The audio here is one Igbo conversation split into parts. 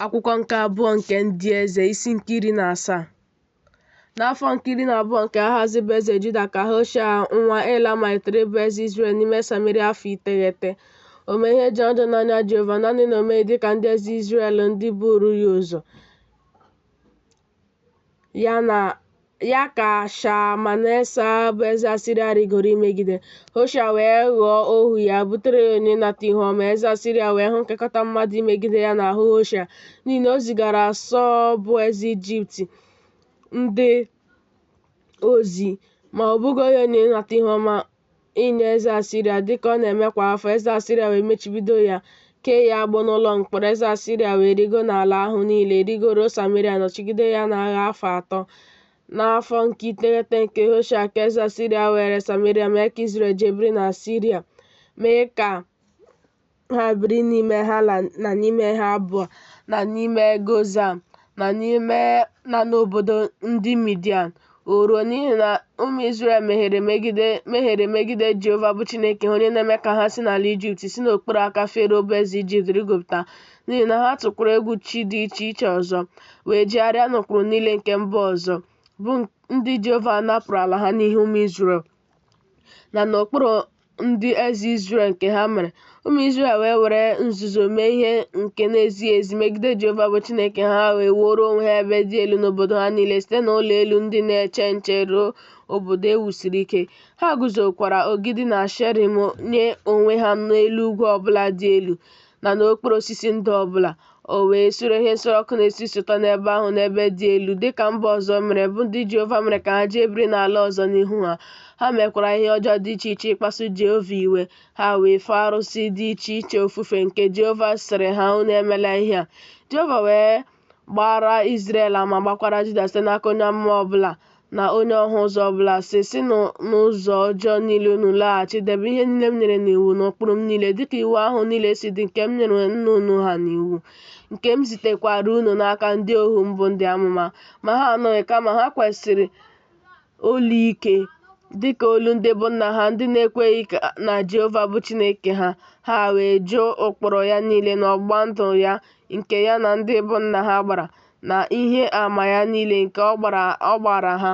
Akwụkwọ nke abụọ nke Ndị Eze, isi nke 17. N'afọ nke 12 nke Ahaz bụ eze Juda ka Hoshea nwa Ela malitere ịbụ eze Izrel n'ime Sameria afọ 9. O mee ihe jọrọ njọ n'anya Jehova, naanị na o meghị dịka ndị eze Izrel ndị buru ya ụzọ. Ya ka Shalmanesa bụ eze Asiria rịgoro imegide. Hoshea wee ghọọ ohu ya, butere ya onyinye ịnata ihu ọma. Eze Asiria wee hụ nkekọta mmadụ imegide ya n'ahụ Hoshea, n'ihi na o zigara Sọọ bụ eze Ijipt ndị ozi, ma o bugoghị onyinye ịnata ihu ọma inye eze Asiria, dịka ọ na-eme kwa afọ. Eze Asiria wee mechibido ya, kee ya agbụ n'ụlọ mkpọrọ. Eze Asiria wee rigo n'ala ahụ niile, rigo ruo Sameria, nọchigide ya n'agha afọ 3. N'afọ nke 9 nke Hoshea ka eze Asiria weere Sameria, mee ka Izrel jee biri n'Asiria, mee ka ha biri n'ime Hala na n'ime Habọ na n'ime Gozan na n'obodo ndị Midian. O ruo, n'ihi na ụmụ Izrel mehiere megide Jehova bụ Chineke ha, onye na-eme ka ha si n'ala Ijipt, si n'okpuru aka Fero bụ eze Ijipt rigopụta, n'ihi na ha tụkwara egwu chi dị iche iche ọzọ, wee jegharịa n'ụkpụrụ niile nke mba ọzọ, bụ ndị Jehova napụrụ ala ha n'ihu ụmụ Izrel, na n'ụkpụrụ ndị eze Izrel nke ha mere. Ụmụ Izrel wee were nzuzo mee ihe nke na-ezighị ezi megide Jehova bụ Chineke ha, ha wee wuoro onwe ha ebe dị elu n'obodo ha niile, site n'ụlọ elu ndị na-eche nche ruo obodo e wusiri ike. Ha guzokwara ogidi na Asherim nye onwe ha n'elu ugwu ọbụla dị elu na n'okpuru osisi ndo ọbụla. O wee sure ihe nsure ọkụ na-esi isi ụtọ n'ebe ahụ n'ebe dị elu, dị ka mba ọzọ mere, bụ ndị Jehova mere ka ha jee biri n'ala ọzọ n'ihu ha. Ha mekwara ihe ọjọọ dị iche iche ịkpasu Jehova iwe. Ha wee fee arụsị dị iche iche ofufe, nke Jehova sịrị ha, Unu emela ihe a. Jehova wee gbaara Izrel ama, gbakwara Juda site n'aka onye amụma ọbụla na onye ọhụ ụzọ ọbụla, sị, Sinụ n'ụzọ ọjọọ niile unu laghachi, debe ihe niile m nyere n'iwu na ụkpụrụ m niile, dịka iwu ahụ niile si dị nke m nyere nna unu ha n'iwu, nke m zitekwara unu n'aka ndị ohu m bụ ndị amụma. Ma ha anụghị, kama ha kwesiri olu ike, dịka olu ndị bụ nna ha, ndị na-ekweghị na Jehova bụ Chineke ha. Ha wee jụ ụkpụrụ ya niile na ọgbụgba ndụ ya nke ya na ndị bụ nna ha gbara, na ihe ama ya niile nke ọ gbara ha.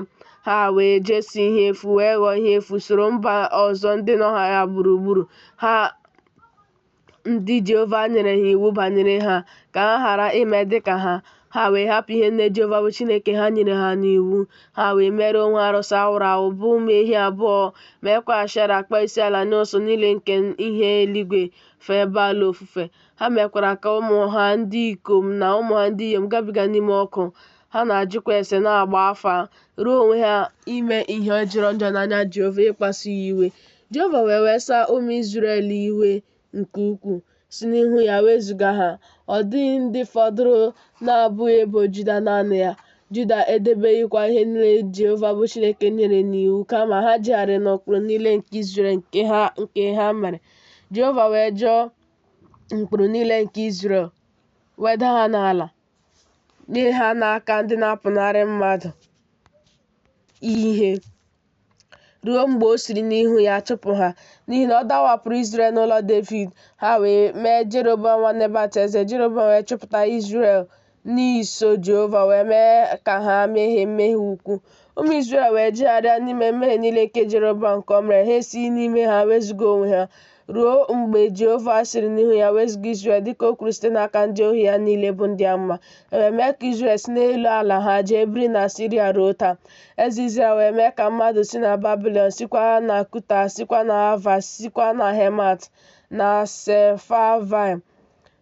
Ha wee jeso ihe efu, wee ghọọ ihe efu, soro mba ọzọ ndị nọ ha gburugburu, ha ndị Jehova nyere ha iwu banyere ha, ka ha ghara ime dị ka ha. Ha wee hapụ ihe niile Jehova bụ Chineke ha nyere ha n'iwu. Ha wee meere onwe ha arụsị awụrụ awụ, bụ ụmụ ehi abụọ, meekwa Ashera, kpọọ isiala nye ụsụụ niile nke ihe eluigwe, fee Baal ofufe. Ha mekwara ka ụmụ ha ndị ikom na ụmụ ha ndị inyom gabiga n'ime ọkụ. Ha na-ajụkwa ase, na-agba afa, ruo onwe ha ime ihe jọrọ njọ n'anya Jehova, ịkpasu ya iwe. Jehova wee wesa ụmụ Izrel iwe nke ukwuu, si n'ihu ya wezụga ha. Ọ dịghị ndị fọdụrụ na-abụghị ebo Juda naanị ya. Juda edebeghịkwa ihe niile Jehova bụ Chineke nyere n'iwu, kama ha jegharịrị n'ụkpụrụ niile nke Izrel nke ha mere. Jehova wee jụ ụkpụrụ niile nke Izrel, weda ha n'ala, nye ha n'aka ndị na-apụnarị mmadụ ihe, ruo mgbe o siri n'ihu ya chụpụ ha, n'ihi na ọ dawapụrụ Izrel n'ụlọ Devid. Ha wee mee Jeroboam nwa Nebat eze. Jeroboam wee chụpụta Izrel n'iso Jehova, wee mee ka ha mehie mmehie ukwu. Ụmụ Izrel wee jegharịa n'ime mmehie niile nke Jeroboam nke o mere, ha esighị n'ime ha wezụga onwe ha, ruo mgbe Jehova siri n'ihu ya wezụga Izrel, dịka o kwuru site n'aka ndị ohu ya niile bụ ndị amụma. E wee mee ka Izrel si n'elu ala ha jee biri n'Asiria ruo taa. Eze Izrel wee mee ka mmadụ si na Babilọn, sikwa na Kuta, sikwa na Ava, sikwa na Hemat, na Sefavaim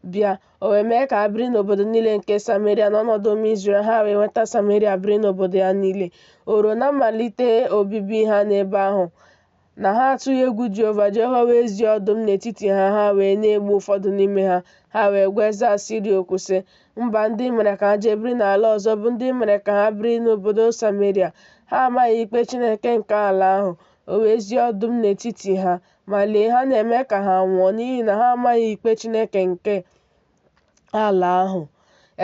bịa. O wee mee ka ha biri n'obodo niile nke Sameria n'ọnọdụ ụmụ Izrel, ha wee nweta Sameria biri n'obodo ya niile. O ruo na mmalite obibi ha n'ebe ahụ, na ha atụghị egwu Jehova, Jehova wee zie ọdụm n'etiti ha, ha wee na-egbu ụfọdụ n'ime ha. Ha wee gwa eze Asiria okwu, sị, Mba ndị i mere ka ha jee biri n'ala ọzọ, bụ ndị i mere ka ha biri n'obodo Sameria, ha amaghị ikpe Chineke nke ala ahụ. O wee zie ọdụm n'etiti ha, ma lee, ha na-eme ka ha nwụọ, n'ihi na ha amaghị ikpe Chineke nke ala ahụ.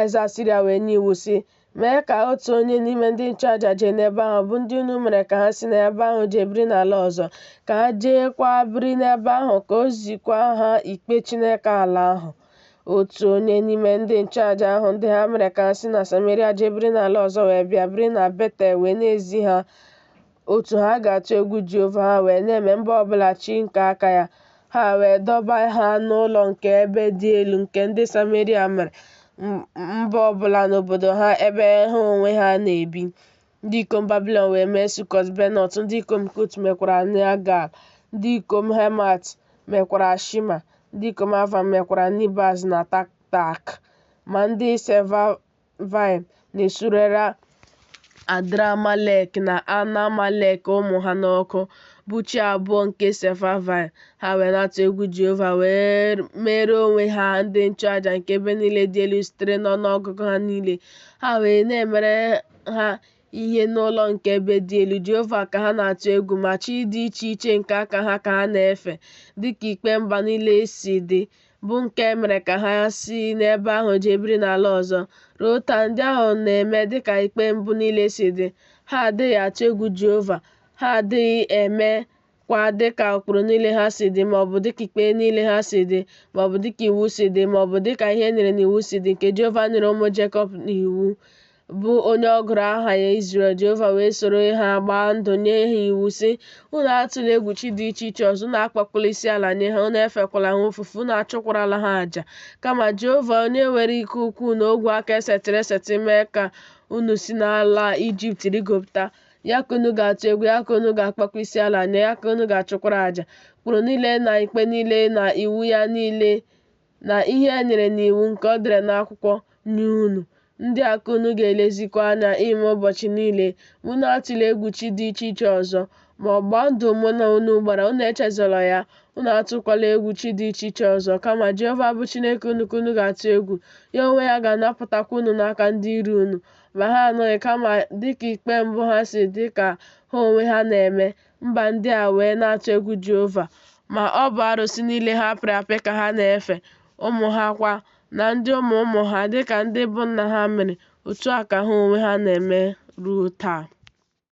Eze Asiria wee nye iwu, sị, Mee ka otu onye n'ime ndị nchụaja jee n'ebe ahụ, bụ ndị unu mere ka ha si n'ebe ahụ jee biri n'ala ọzọ, ka ha jeekwa biri n'ebe ahụ, ka o zikwa ha ikpe Chineke ala ahụ. Otu onye n'ime ndị nchụaja ahụ ndị ha mere ka ha si na Sameria jee biri n'ala ọzọ wee bịa biri na Betel wee na-ezi ha otu ha ga-atụ egwu Jehova, ha wee na-eme mba ọ bụla chi nke aka ya. Ha wee dọba ha n'ụlọ nke ebe dị elu nke ndị Sameria mere mba ọ bụla n'obodo ha ebe ha onwe ha na-ebi. Ndị ikom Babilọn wee mee Sukọt-Benọt, ndị ikom Kut mekwara Negal, ndị ikom Hemat mekwara Shima, ndị ikom Ava mekwara Nibaz na Tatak. Ma ndị Sefavaim na-esurere Adramelek na Anamelek ụmụ ha n'ọkụ, bụ chi abụọ nke Sefavaim. Ha wee na-atụ egwu Jehova, wee meere onwe ha ndị nchụaja nke ebe niile dị elu sitere n'ọnụọgụgụ ha niile. Ha wee na-emere ha ihe n'ụlọ nke ebe dị elu. Jehova ka ha na-atụ egwu, ma chi dị iche iche nke aka ha ka ha na-efe, dịka ikpe mba niile si dị, bụ nke e mere ka ha si n'ebe ahụ jee biri n'ala ọzọ. Ruo taa, ndị ahụ na-eme dịka ikpe mbụ niile si dị. Ha adịghị atụ egwu Jehova, ha adịghị eme kwa dịka ụkpụrụ niile ha si dị, maọbụ dịka ikpe niile ha si dị, maọbụ dịka iwu si dị, maọbụ dịka ihe e nyere n'iwu si dị, nke Jehova nyere ụmụ Jekọb n'iwu, bụ onye ọ gụrụ aha ya Izrel. Jehova wee soro ha gbaa ndụ nye ha iwu, sị, Unu atụla egwu chi dị iche iche ọzọ, unu akpọkwala isiala nye ha, unu efekwala ha ofufe, unu achụkwarala ha aja. Kama Jehova, onye nwere ike ukwuu na ogwe aka e setịrị eseti mee ka unu si n'ala Ijipt rigopụta, ya ka unu ga-atụ egwu, ya ka unu ga-akpọkwa isiala nye, ya ka unu ga-achụkwara aja. Ụkpụrụ niile na ikpe niile na iwu ya niile na ihe e nyere n'iwu nke o dere n'akwụkwọ nye unu. Ndị a ka unu ga-elezikwa anya ime ụbọchị niile. Ma unu atụla egwu chi dị iche iche ọzọ. Ma ọgbụgba ndụ mụ na unu gbara, unu echezọla ya, unu atụkwala egwu chi dị iche iche ọzọ. Kama Jehova bụ Chineke unu ka unu ga-atụ egwu, ya onwe ya ga-anapụtakwa unu n'aka ndị iro unu. Ma ha anụghị, kama dịka ikpe mbụ ha si dị ka ha onwe ha na-eme. Mba ndị a wee na-atụ egwu Jehova, ma ọ bụ arụsị niile ha pịrị apị ka ha na-efe, ụmụ ha kwa, na ndị ụmụ ụmụ ha, dịka ndị bụ nna ha mere, otu a ka ha onwe ha na-eme ruo taa.